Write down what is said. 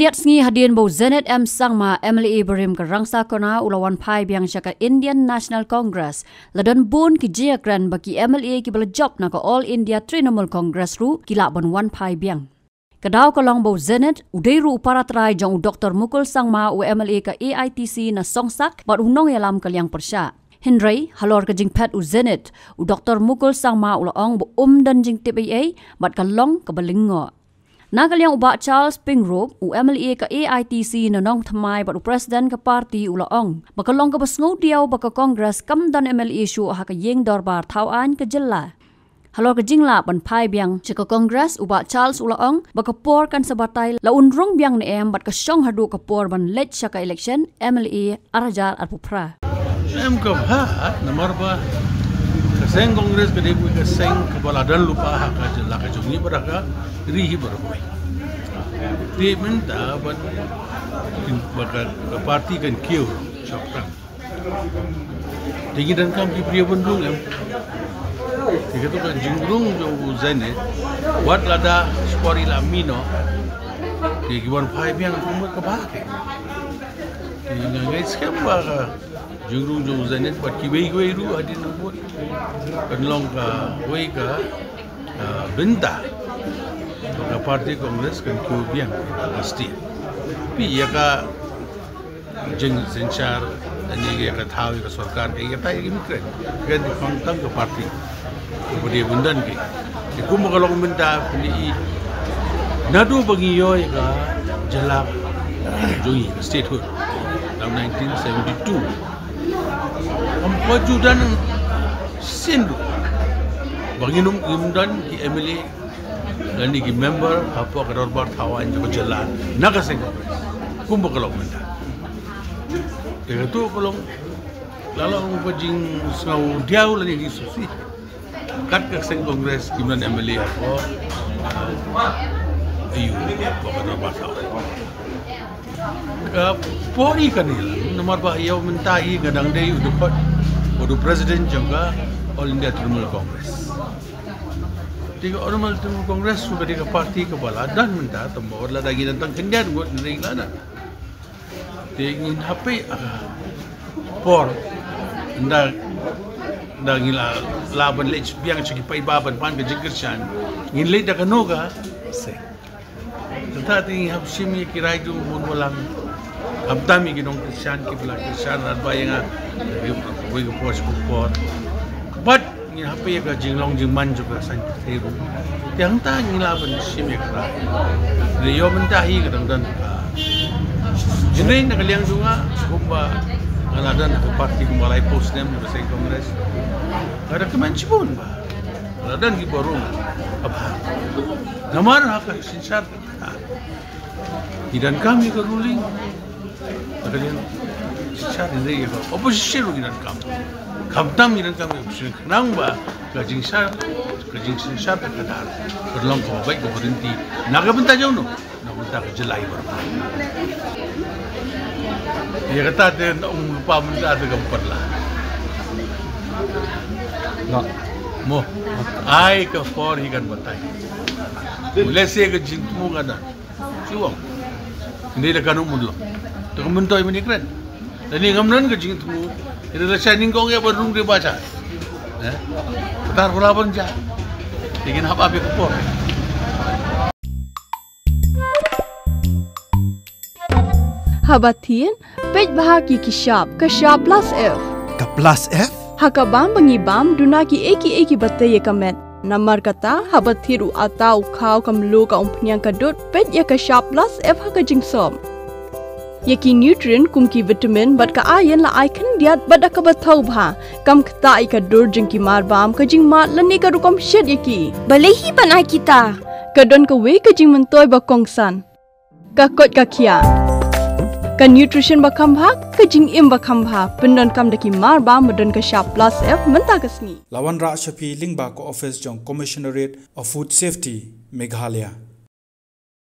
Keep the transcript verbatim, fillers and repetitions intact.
Tiat sngi hadien ba u Zenith M Sangma, M L A barim ka Rangsakonah, u la wan phai biang sha ka Indian National Congress, la don bun ki jingkren ba ki M L A kiba la jop na ka All India Trinamool Congress ruh ki lah ban wan phai biang. Ka daw ka long ba u Zenith u dei ruh u para trai jong u Doktor Mukul Sangma, u M L A ka A I T C na Songsak bad u nongïalam ka liang pyrshah. Hynrei halor ka jingphet u Zenith, u Doktor Mukul Sangma u la ong ba um don jingtip ei ei bad ka long kaba lyngngoh. Na ka liang u Bah Charles Pyngrope, u M L A ka A I T C na Nongthymmai bad u President ka party, u la ong ba ka long kaba sngewdiaw ba ka Congress kam don M L A shuh ha ka ïing dorbar thawaiñ ka jylla. Halor ka jinglah ban phai biang sha ka Congress, u Bah Charles u la ong ba ka por kan sa batai, la un rung biang ne em bad ka shong haduh ka por ban leit sha ka election M L A ar hajar arphew phra. Em ka bha, namar ba ka seng Congress ka dei ka seng kaba la don lypa ha ka jylla ka jong ngi bad ha ka ri hi baroh. Te mynta ban, ba ka, ka party kan kiew shaphrang. Te ngi donkam ki briew ban rung, em. Te kato ka jingrung jong u Zenith, wat lada spori la mino, te ki wan phai biang kum ka bha ke. Te nga ngeit skhem ba ka jingrung jong u Zenith bad kiwei kiwei ruh hadien nang bud, kan long kawei ka, ah, bynta ba ka party Congress kan kiew biang ka state. Phi ïa ka jingsynshar, ïa ka thaw, ïa ka sorkar, ïa ka tai, ïa ka mikren. Ka dei kham tam ka party. Ka dei bun don ki. Te kumba ka long mynta, phi ïohi, naduh ba ngi ïoh ïa ka jylla jong ngi, ka statehood, tang nineteen seventy-two. Kam pat ju don sien ruh ba ngin ym, ngin ym don ki M L A lane ki member hapoh ka dorbar thawaiñ jong ka jylla na ka seng Congress. Kumba ka long mynta. Te kato ka long, la long ka jingsngewdiaw lane jingsngewsih. Kat ka seng Congress kim don M L A hapoh, ah, A U, hapoh ka dorbar thawaiñ. Ka por hi kane la, namar ba ïa mynta hi nga dang dei u dkhot, u president jong ka All India Trinamool Congress. Te ka All India Trinamool Congress ruh ka dei ka party kaba la don mynta, tang ba wat la da ngi don tang khyndiat ngut, hynrei la don. Te ngin hap peit, ah, por, ynda, ynda ngi la, la ban leit biang sha ki paidbah ban pan ka jingkyrshan, ngin leit da kano ka seng. Kata te ngi hap shim ïa ki rai jong u bun balang. Khamtam ïa ki nongkyrshan kiba la kyrshan radbah ïa nga, kawei ka por sha ka por. Bad ngi hap ïa ka jinglong jingman jong ka saiñ pyrthei ruh. Te hangta ngi lah ban shim ïa ka rai. Te ïoh mynta hi ka dang don ka. Hynrei na ka liang jong nga, kumba nga la don ha ka party kumba laiphew snem ha ka seng Congress, nga da kmen shibun ba la don kiba rung kaba bha. Namar ha ka synshar ngi donkam ïa ka ruling. Ka liang synshar, hynrei ïa ka opposition ruh ngi donkam. Khamtam ngi donkam ïa ka opposition khnang ba ka jingsynshar, ka jingsynshar ka khadar ka long kaba beit kaba ryntih na ka bynta jong no, na ka bynta ka jylla hi baroh. Ïa kata te na ong lypa mynta te kam pat la. Mo. Ai ka por hi kan batai. Lehse ka jingthmu nga da. Shu ong. Hynrei da kano mynta long. Te ka myntoi mynta kren. Lane ngam don ka jingthmu. Hynrei lashai nyngkong ïa ba rung re ba cha. Eh? Kata ruh la ban jia. Te ngin hap ap ïa ka por. Haba thied, peit bha ki ki shap, ka shap plus F. Ka plus F? Ha ka bam ba ngi bam, duna kiei kiei kiba tei ïa ka met. Namar kata, haba thied u atta, u khaw, ka mluh, ka umphniang, ka dud, peit ïa ka shap plus F ha ka jingsop. Ïa ki nutrient kum ki vitamin bad ka iron la ai khyndiat bad da kaba thaw bha. Kam ktah ïa ka dur jong ki marbam, ka jingmad lane ka rukom shet ïa ki. Balei hi ban ai kita? Ka don kawei ka jingmyntoi ba kongsan. Ka koit ka khiah. Ka nutrition ba kham bha, ka jingim ba kham bha. Pyndonkam da ki marbam ba don ka shap plus F mynta ka sngi. La wanrah sha phi lyngba ka office jong Commissionerate of Food Safety, Meghalaya.